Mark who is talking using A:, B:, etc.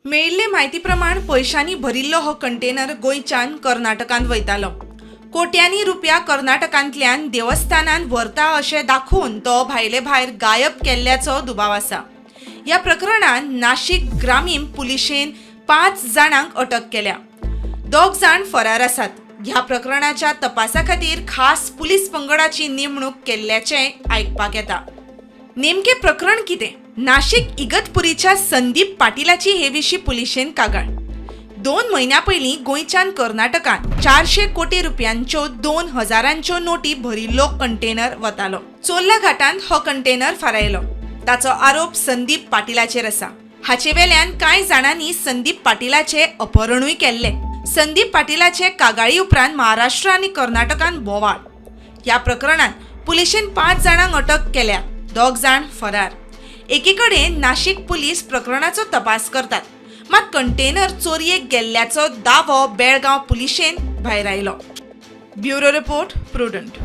A: मेळिल्ले म्हायती प्रमाण पयशांनी भरिल्लो हो कंटेनर गोंयच्यान कर्नाटकांत वयतालो. कोट्यांनी रुपया कर्नाटकांतल्यान देवस्थानांत व्हरता अशें दाखोवन तो भायले भायर गायब केल्ल्याचो दुबाव आसा. ह्या प्रकरणांत नाशिक ग्रामीण पुलिशेन 5 जाणांक अटक केल्या. 2 जाण फरार आसात. ह्या प्रकरणाच्या तपासा खातीर खास पुलीस पंगडाची नेमणूक केल्ल्याचें आयकपाक येता. नेमकें प्रकरण कितें? नाशिक इगतपुरीच्या संदीप पाटिलाची हे विशीं पुलिशेन कागाळ. 2 म्हयन्यां पयलीं गोंयच्यान कर्नाटकांत 400 कोटी रुपयांच्यो 2000च्यो नोटी भरिल्लो कंटेनर वतालो. चोर्ला घाटांत हो कंटेनर फारायलो. ताचो आरोप संदीप पाटिलाचेर आसा. हाचे वेल्यान कांय जाणांनी संदीप पाटिलाचें अपहरणूय केल्लें. संदीप पाटिलाचे कागाळी उपरांत महाराष्ट्र आनी कर्नाटकांत बोवाळ. ह्या प्रकरणांत पुलिशेन 5 जाणांक अटक केल्या. 2 जाण फरार. एकीकडे नाशिक पुलीस प्रकरणाचो तपास करतात, मात कंटेनर चोरयेक गेल्ल्याचो दावो बेळगांव पुलिशेन भायर आयलो. Bureau report, Prudent.